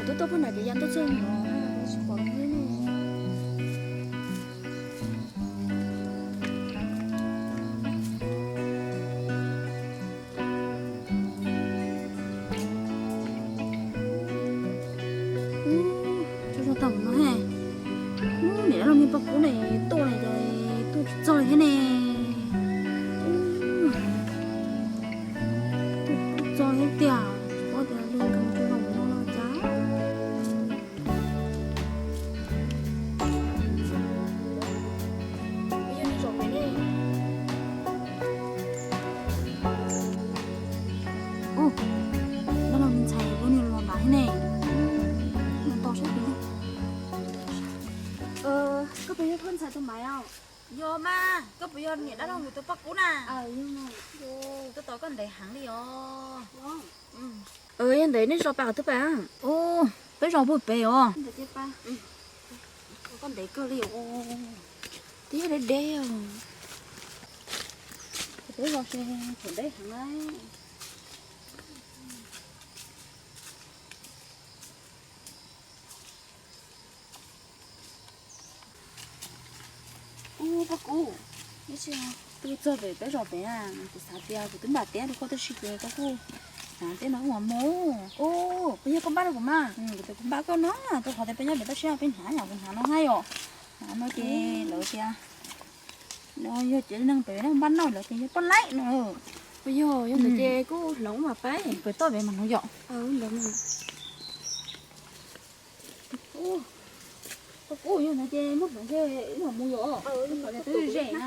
Twb tuaj pog nram kev ya tuaj txog no, tsis pom li ne. Ub, tso tso tau no he. Ub, niam dab laug niag poj kub ne tuaj ne ces tuaj tsis txog li thiab ne. Ub, tuaj tsis txog thiab tiag, tsis paub tias zoo nkaus tsis zoo no los cas. Ub, dab laug me ntxhais ua niag los nram thiab ne. Mus tos saib pem. Koj puas yog koj ntxhais tus Maiv os? Yog mas, koj puas yog niam dab laug tus poj kub na? Koj tos koj ntev heev li os. Yog ntawd nej zos pem qhov twg pem? Ub, peb zos puag pem os. Koj ntev kawg li os. Twb yog deb deb os. Peb zos ces thaum deb heev na. Ub, poj kub, twb txog pem peb zos pem na, kuv xav tias kuv twb npam teb rau koj tab sis ces koj kuj hnav tej no ua mus. Ub, puas yog koj npaj rau kuv mas? Kuv tias kuv npaj koj no, rau qhov tias peb nyob pem toj siab peb hnav yom, kuv hnav no hab yom. Hnav no ces lawv tias no yog cev neeg pem npaj noj lawv tias yog poj laib no. Puas yog, yog ntawd ces kuj hloov mas pab. Pem toj pem mas hloov yom. Ntawd mas. Ub, koj kuj yog ntawd ces muab hloov ces wb mam mus yom. Twb ze na.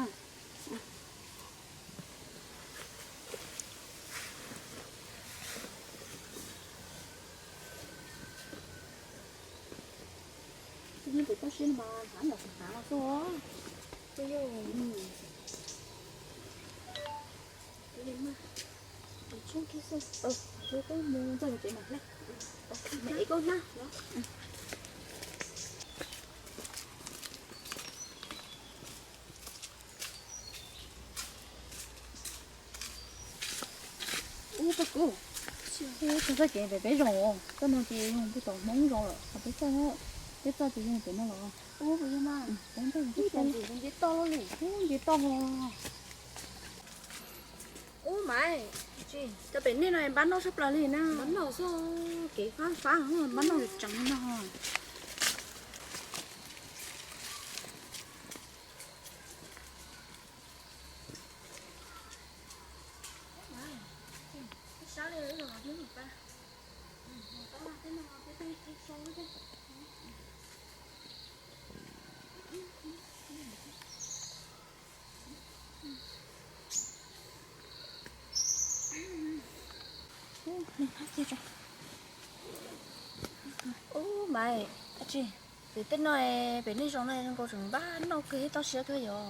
Twb nyob pem toj siab mas hnav los hnav los xwb. Puas yog? Mus txog tsev mas hle. Mem ev koj hnab. Ub, poj kub, txog txoj kev pem peb zos, txoj no ces yog puag tom Hmoob zos lawm, ho peb txoj, peb txoj ces yog pem no los. Ub, puas yog mas? Ib tas ntim nce toj los li. Ub, nce toj ho. Ub, Maiv, cas pem nej no npab noj tshaj plaws li na. Npab noj xwb, kev fab fab, npab noj tseem no. Ub, Maiv, dab tsi, pem tej no, pem nej zos no zoo nkaus tseem npab noj kawg thiab toj siab kawg yom.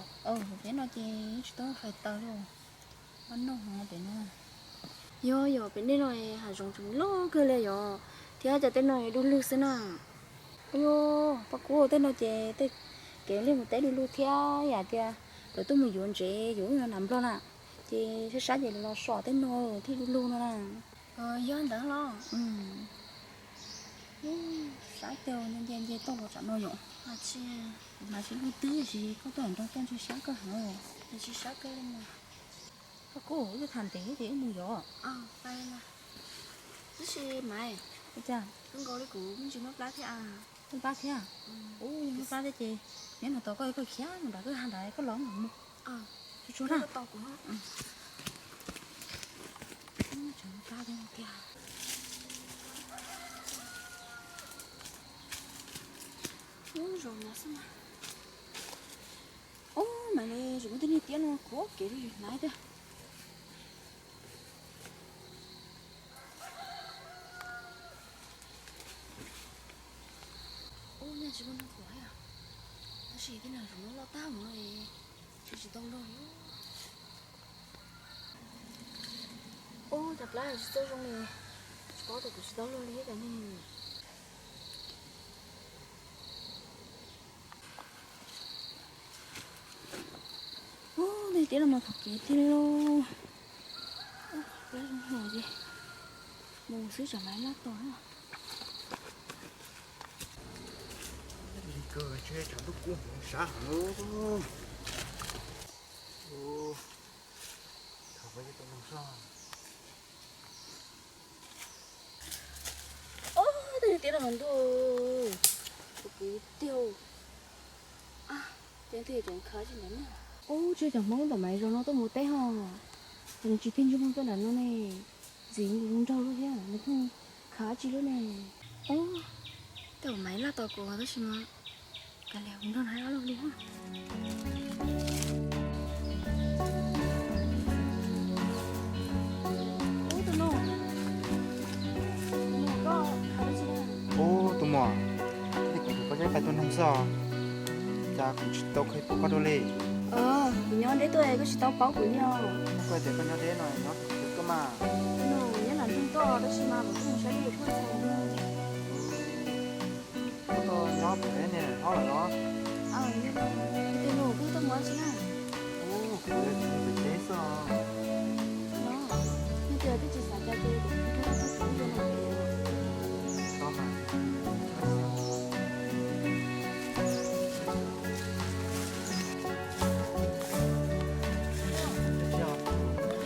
Pem no ces tsis tau fais taws li. Npab noj heev pem no. Yog yog, pem nej no hav zoov tseem loj kawg li yom, thiab cas tej no du lug xwb na. Ub, poj kub, tej no ces tej kev li mus teb du lug thiab yam tias lawv tuaj mus yuav ntsev yuav ub no nram Nplog na, ces sab sab ces lawv los som tej no thiaj du lug no na. Yog ntawd los. Sab tau nce nce toj los tsam no yom. Kuv hnav tsis lug twb sis koj tuaj nrog koj ntshe sab kawg heev. Tsis sab kawg li mas. Poj kub, wb tham ntev ces wb mus yom. Tab sis Maiv, ua cas zoo nkaus li kuv me ntsis muab plab thiab a. Muab plab thiab? Ub, yog muab plab thiab ces nyob no tos koj, koj khiav mus nram kwj ha nrad koj los mam mus. Tsuag tsuag na. Tseem muab plab thiab tiag. Ub, zoo no xwb mas. Ub, mam li tseem muaj tej niag tiab no khuav kev li hnav tiag. Ub, nyaj tsis muaj neeg khuav thiab. Tab sis tej no zoo loj tag mus no, tsis tsis tau luag li. Ub, cas plab tsis txawj zoo li, tsis paub tias kuv tsis tau luag li thiab cas ne. Ub, nej tiab no mas thaum kev tiag li lauj. Plab zoo hlo ces mus xwb tsam lab lab tos na. Kawg ntshe tshav ntuj kub heev sab heev. Ub, thaum peb tau nug soj. Ub, tej niag tiab no mas ntuj, kuv kwv tiag. Ces twb yog cov khav tsis ntawd na. Ub, tsis yog cov Hmoob tom Maiv zos no tuaj mus teb ho, ces nws tsis tig ntsej muag tuaj nram no ne. Ntxiv nkaus zoo nraug lub thiab nws pheej khav tsis lub ne. Ub, tej uas Maiv laj tos kuv tab sis mas kav liam kuv nrog nws hais ob lo lus. Ub, tus no, tus no koj khav dab tsi na? Ub, tus muam, kuv tus koj cab pais tuaj nug xwb os, cas kuv tsis tau qhia pom koj dua li. Kuv nyob deb tuaj koj tsis tau paub kuv li os. Koj tias koj nyob deb no nyob twg tuaj mas? No nyob nram nroog tuaj tab sis mas kuv tuaj mus saib lub tsheb txog. Koj tuaj nyob pem peb niag hlob lawm los? Tus no koj tuaj mus dab tsi na? Kuv tuaj pem teb xwb os. No, yog tias twb tsis xav cas ces kuv tuaj txog kuv tuaj nyob pem.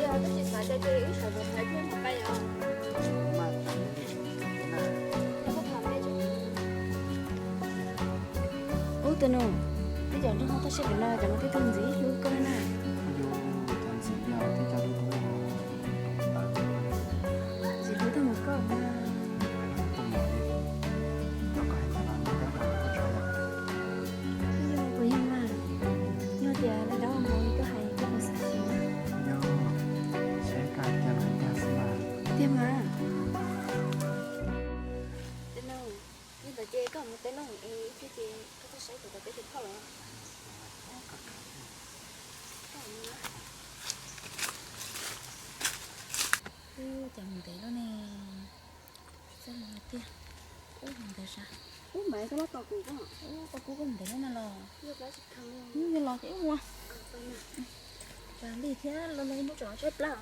Yog twb tsis xav cas ces wb sawv daws tham thiab mus pais os. Ub, tus no, twb cov nroog ho toj siab pem no cov no twb tuaj ntxiv hlub koj na. Ntxiv hlub tag mus koj na. Kuv yog mas, yog tias lawv cov ua hmoov li koj hais koj puas xav siv na? Tiag mas. Tus no, yog ntawd ces koj mus teb no es ib pliag ces koj tuaj saib kuv tom teb tus phauj los. Ub, cas mus ntev lawm ne. Txawj los tiag. Ub, mus ntev sas. Ub, Maiv, koj laj tos kuv koj. Ub, koj kuj koj mus ntev lawm na los. Yog los ces wb mus. Cas lig thiab, los los mus tsom tshaib plab.